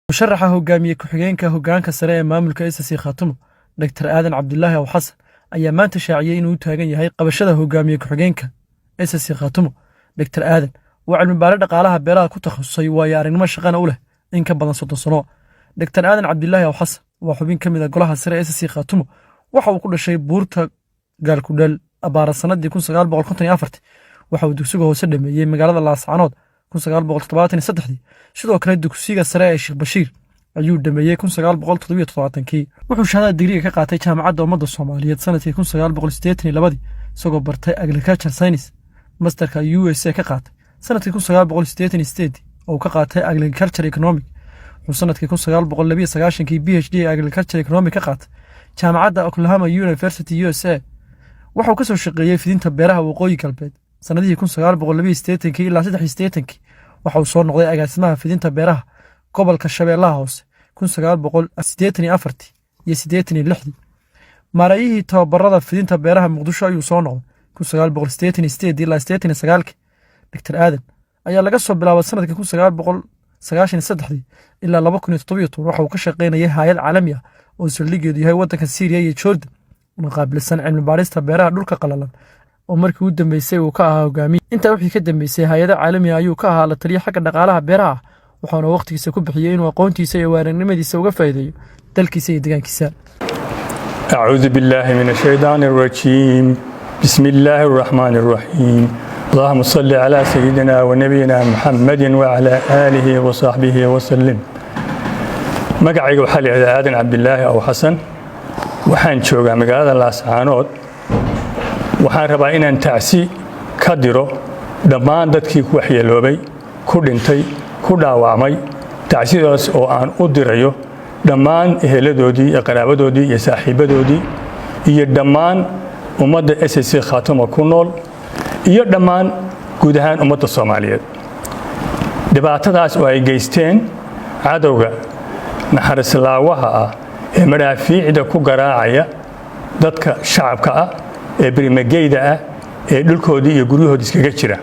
Musharaxa hogaamiye ku-xigeenka hoggaanka sare ee maamulka SSC Khaatumo, Dr Aadan Cabdilaahi Aw Xasan, ayaa maanta shaaciyey inuu u taagan yahay qabashada hogaamiye ku-xigeenka SSC Khaatumo. Dr Aadan waa cilmibaare dhaqaalaha beeraha ku takhasusay, waayo aragnimo shaqana u leh in ka badan 30 sano. Dr Aadan Cabdilaahi Aw Xasan waa xubin ka mid ah golaha sare ee SSC Khaatumo. Waxa uu ku dhashay buurta Gaalkudheel abaara sanadii 1954. Waxa uu dugsiga hoose dhameeyey magaalada Laascanood 1973-dii. Sidoo kale dugsiga sare ee Sheekh Bashiir ayuu dhameeyey 1977-kii. Wuxuu shahaadada digriga ka qaatay Jaamacadda Ummadda Soomaaliyeed sanadkii 1982-dii, isagoo bartay agriculture science. Masterka USA ka qaatay sanadkii 1988 oo uu ka qaatay agriculture economic. Wuxuu sanadkii 1992-kii PhD agriculture economic ka qaatay jaamacadda Oklahoma University, USA. Waxuu ka soo shaqeeyey fidinta beeraha Waqooyi Galbeed sanadihii 1982-kii ilaa 83-kii. Waxa uu soo noqday agaasimaha fidinta beeraha gobolka Shabeellaha Hoose 1984-tii iyo 86-dii. Maarayihii tababarada fidinta beeraha Muqdisho ayuu soo noqday 1988 ilaa 89-kii. Dr Aadan ayaa laga soo bilaabay sanadkii 1993-dii ilaa 2017 waxa uu ka shaqaynayay hay'ad caalami ah oo saldhigeedu yahay waddanka Siiriya iyo Jordan, una qaabilsan cilmi baadhista beeraha dhulka qalalan, oo markii u dambeysay uu ka ahaa hogaamiye. Intaa wixii ka dambeysay, hay'ado caalami ah ayuu ka ahaa la taliya xagga dhaqaalaha beeraha ah, waxaana wakhtigiisa ku bixiyey inuu aqoontiisa iyo waayo-aragnimadiisa uga faa'iideeyo dalkiisa iyo deegaankiisa. أعوذ بالله من الشيطان الرجيم، بسم الله الرحمن الرحيم، اللهم صل على سيدنا ونبينا محمد وعلى آله وصحبه وسلم. Magacayga waxaa la yidhahdaa Aadan Cabdilaahi Aw Xasan. Waxaan joogaa magaalada Laascaanood. Waxaan rabaa inaan tacsi ka diro dhammaan dadkii ku waxyeeloobay, ku dhintay, ku dhaawacmay, tacsidaas oo aan u dirayo dhammaan eheladoodii iyo qaraabadoodii iyo saaxiibadoodii iyo dhammaan ummadda SSC Khaatuma ku nool iyo dhammaan guud ahaan ummadda Soomaaliyeed, dhibaatadaas oo ay geysteen cadowga naxariislaawaha ah ee madhaafiicda ku garaacaya dadka shacabka ah ee birimageyda ah ee dhulkoodii iyo guryahoodii iskaga jira.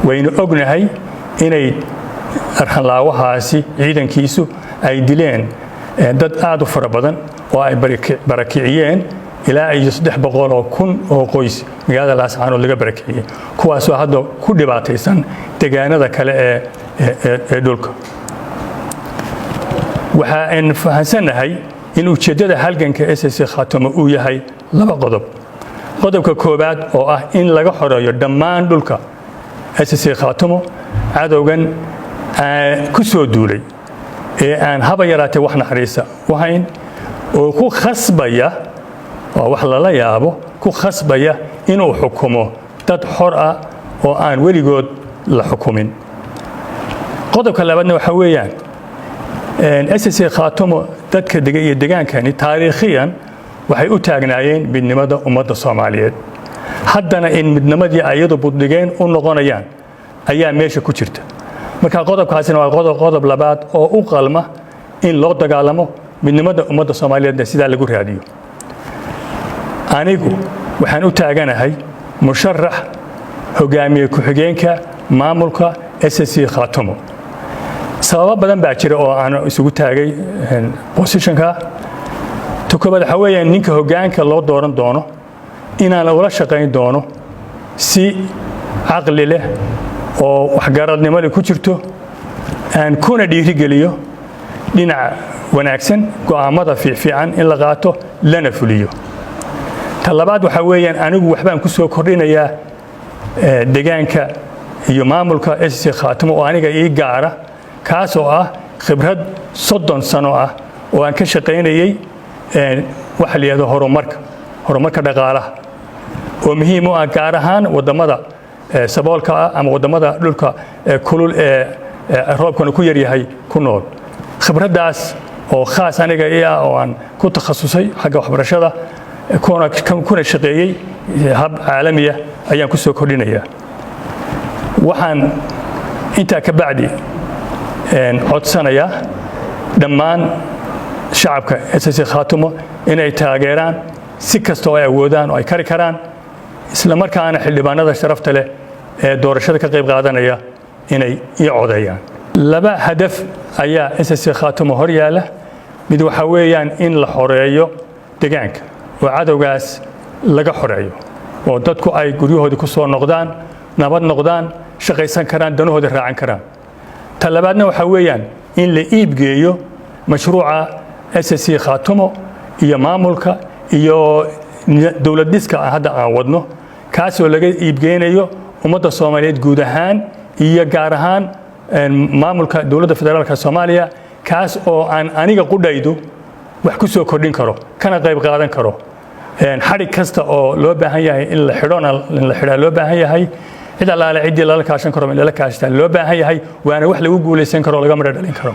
Waynu ognahay inay arxanlaawahaasi ciidankiisu ay dileen dad aad u fara badan oo ay barakiciyeen, ilaa iyo 300,000 oo qoys magaalada Laascaanood laga barakiciyey, kuwaasoo hadda ku dhibaataysan degaanada kale ee dhulka. Waxa aynu fahansannahay in ujeeddada halganka SSC Khaatumo uu yahay laba qodob. Qodobka koowaad oo ah in laga xoreeyo dhammaan dhulka SSC Khaatumo cadowgan ku soo duulay ee aan haba yaraatee wax naxariisa u hayn, oo ku khasbaya, waa wax lala yaabo, ku khasbaya inuu xukumo dad xor ah oo aan weligood la xukumin. Qodobka labaadna waxaa weeyaan, SSC Khaatumo dadka dega iyo degaankani taariikhiyan waxay u taagnaayeen midnimada ummadda Soomaaliyeed. Haddana in midnimadii ayadu buddhigeen u noqonayaan ayaa meesha ku jirta. Marka qodobkaasina waa qodob labaad oo u qalma in loo dagaalamo midnimada ummadda Soomaaliyeedna sidaa lagu raadiyo. Anigu waxaan u taaganahay musharax hogaamiye ku-xigeenka maamulka SSC Khaatumo. Sababo badan baa jira oo aan isugu taagay positionka. Ta koobaad waxaa weeyaan, ninka hoggaanka loo dooran doono inaan ula shaqayn doono si caqli leh oo waxgaradnimo leh ku jirto, aan kuna dhiirigeliyo dhinaca wanaagsan, go'aammada fiicfiican in la qaato lana fuliyo. Ta labaad waxaa weeyaan, anigu waxbaan ku soo kordhinayaa degaanka iyo maamulka SSC Khaatumo oo aniga ii gaara, kaas oo ah khibrad 30 sano ah oo aan ka shaqaynayey waxa la yidhahdo horumarka dhaqaalaha, oo muhiim u ah gaar ahaan waddamada saboolka ah ama waddamada dhulka kulul ee roobkana ku yaryahay ku nool. Khibraddaas oo khaas aniga ii ah oo aan ku takhasusay xagga waxbarashada kuna shaqeeyey hab caalamiya ayaan ku soo kordhinayaa. Waxaan intaa ka bacdi codsanayaa dhammaan shacabka SSC Khaatumo inay taageeraan si kasta oo ay awoodaan oo ay kari karaan, isla markaana xildhibaanada sharafta leh ee doorashada ka qayb qaadanaya inay ii codeeyaan. Laba hadaf ayaa SSC Khaatumo hor yaala. Mid waxaa weeyaan in la xoreeyo degaanka oo cadowgaas laga xoreeyo, oo dadku ay guryahoodii ku soo noqdaan, nabad noqdaan, shaqaysan karaan, danahoodii raacan karaan. Ta labaadna waxaa weeyaan in la iibgeeyo mashruuca SSC Khaatumo iyo maamulka iyo dowlad dhiska hadda aan wadno, kaasoo laga iibgeynayo ummadda Soomaaliyeed guud ahaan iyo gaar ahaan maamulka dowladda federaalka Soomaaliya, kaas oo aan aniga qudhaydu wax ku soo kordhin karo kana qayb qaadan karo. Xadhig kasta oo loo baahan yahay in la xidhona in la xidhaa loo baahan yahay, cid allaale ciddii lala kaashan karo in lala kaashtaa loo baahan yahay, waana wax lagu guulaysan karo oo laga midho dhalin karo.